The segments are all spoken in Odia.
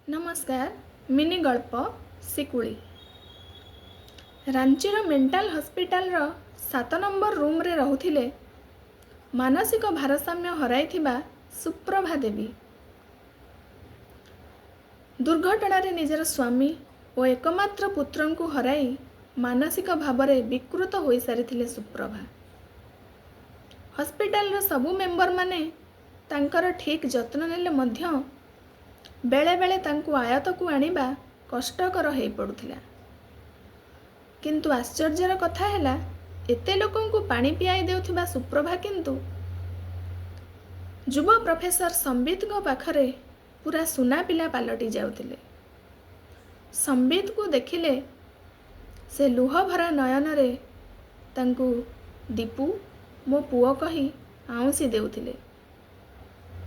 ନମସ୍କାର। ମିନି ଗଳ୍ପ ଶିକୁଳି। ରାଞ୍ଚିର ମେଣ୍ଟାଲ ହସ୍ପିଟାଲର 7 ନମ୍ବର ରୁମ୍ରେ ରହୁଥିଲେ ମାନସିକ ଭାରସାମ୍ୟ ହରାଇଥିବା ସୁପ୍ରଭା ଦେବୀ। ଦୁର୍ଘଟଣାରେ ନିଜର ସ୍ୱାମୀ ଓ ଏକମାତ୍ର ପୁତ୍ରଙ୍କୁ ହରାଇ ମାନସିକ ଭାବରେ ବିକୃତ ହୋଇସାରିଥିଲେ ସୁପ୍ରଭା। ହସ୍ପିଟାଲର ସବୁ ମେମ୍ବରମାନେ ତାଙ୍କର ଠିକ୍ ଯତ୍ନ ନେଲେ ମଧ୍ୟ ବେଳେବେଳେ ତାଙ୍କୁ ଆୟତ୍ତକୁ ଆଣିବା କଷ୍ଟକର ହୋଇପଡ଼ୁଥିଲା। କିନ୍ତୁ ଆଶ୍ଚର୍ଯ୍ୟର କଥା ହେଲା, ଏତେ ଲୋକଙ୍କୁ ପାଣି ପିଆଇ ଦେଉଥିବା ସୁପ୍ରଭା କିନ୍ତୁ ଯୁବ ପ୍ରଫେସର ସମ୍ବିତଙ୍କ ପାଖରେ ପୁରା ସୁନା ପିଲା ପାଲଟି ଯାଉଥିଲେ। ସମ୍ବିତଙ୍କୁ ଦେଖିଲେ ସେ ଲୁହଭରା ନୟନରେ ତାଙ୍କୁ "ଦୀପୁ, ମୋ ପୁଅ" କହି ଆଉଁସି ଦେଉଥିଲେ।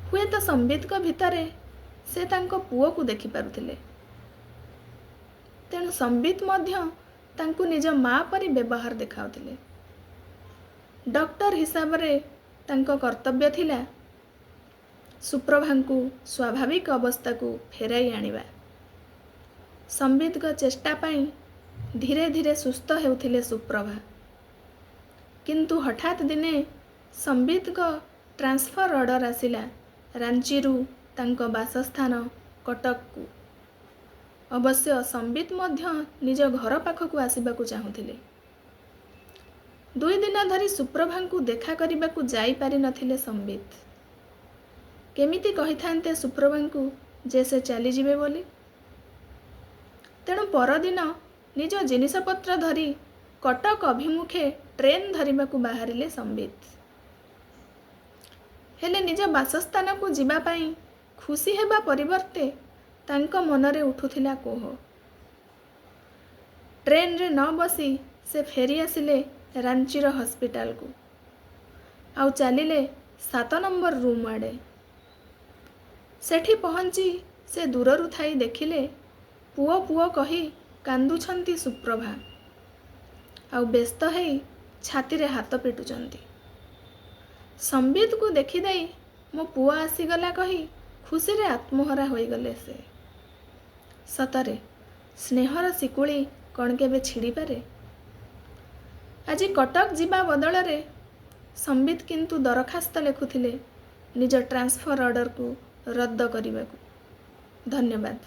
ହୁଏତ ସମ୍ବିତଙ୍କ ଭିତରେ ସେ ତାଙ୍କ ପୁଅକୁ ଦେଖିପାରୁଥିଲେ। ତେଣୁ ସମ୍ବିତ ମଧ୍ୟ ତାଙ୍କୁ ନିଜ ମା ପରି ବ୍ୟବହାର ଦେଖାଉଥିଲେ। ଡକ୍ଟର ହିସାବରେ ତାଙ୍କ କର୍ତ୍ତବ୍ୟ ଥିଲା ସୁପ୍ରଭାଙ୍କୁ ସ୍ୱାଭାବିକ ଅବସ୍ଥାକୁ ଫେରାଇ ଆଣିବା। ସମ୍ବିତଙ୍କ ଚେଷ୍ଟା ପାଇଁ ଧୀରେ ଧୀରେ ସୁସ୍ଥ ହେଉଥିଲେ ସୁପ୍ରଭା। କିନ୍ତୁ ହଠାତ୍ ଦିନେ ସମ୍ବିତଙ୍କ ଟ୍ରାନ୍ସଫର ଅର୍ଡ଼ର ଆସିଲା ରାଞ୍ଚିରୁ ତାଙ୍କ ବାସସ୍ଥାନ କଟକକୁ। ଅବଶ୍ୟ ସମ୍ବିତ ମଧ୍ୟ ନିଜ ଘର ପାଖକୁ ଆସିବାକୁ ଚାହୁଁଥିଲେ। 2 ଦିନ ଧରି ସୁପ୍ରଭାଙ୍କୁ ଦେଖା କରିବାକୁ ଯାଇପାରିନଥିଲେ ସମ୍ବିତ। କେମିତି କହିଥାନ୍ତେ ସୁପ୍ରଭାଙ୍କୁ ଯେ ସେ ଚାଲିଯିବେ ବୋଲି? ତେଣୁ ପରଦିନ ନିଜ ଜିନିଷପତ୍ର ଧରି କଟକ ଅଭିମୁଖେ ଟ୍ରେନ୍ ଧରିବାକୁ ବାହାରିଲେ ସମ୍ବିତ। ହେଲେ ନିଜ ବାସସ୍ଥାନକୁ ଯିବା ପାଇଁ ଖୁସି ହେବା ପରିବର୍ତ୍ତେ ତାଙ୍କ ମନରେ ଉଠୁଥିଲା କୋହ। ଟ୍ରେନରେ ନ ବସି ସେ ଫେରିଆସିଲେ ରାଞ୍ଚିର ହସ୍ପିଟାଲକୁ ଆଉ ଚାଲିଲେ 7 ନମ୍ବର ରୁମ୍ ଆଡ଼େ। ସେଠି ପହଞ୍ଚି ସେ ଦୂରରୁ ଥାଇ ଦେଖିଲେ, ପୁଅ ପୁଅ କହି କାନ୍ଦୁଛନ୍ତି ସୁପ୍ରଭା ଆଉ ବ୍ୟସ୍ତ ହେଇ ଛାତିରେ ହାତ ପିଟୁଛନ୍ତି। ସମ୍ବିତକୁ ଦେଖିଦେଇ "ମୋ ପୁଅ ଆସିଗଲା" କହି ଖୁସିରେ ଆତ୍ମହରା ହୋଇଗଲେ ସେ। ସତରେ ସ୍ନେହର ଶିକୁଳି କ'ଣ କେବେ ଛିଡ଼ିପାରେ? ଆଜି କଟକ ଯିବା ବଦଳରେ ସମ୍ବିତ କିନ୍ତୁ ଦରଖାସ୍ତ ଲେଖୁଥିଲେ ନିଜ ଟ୍ରାନ୍ସଫର ଅର୍ଡ଼ରକୁ ରଦ୍ଦ କରିବାକୁ। ଧନ୍ୟବାଦ।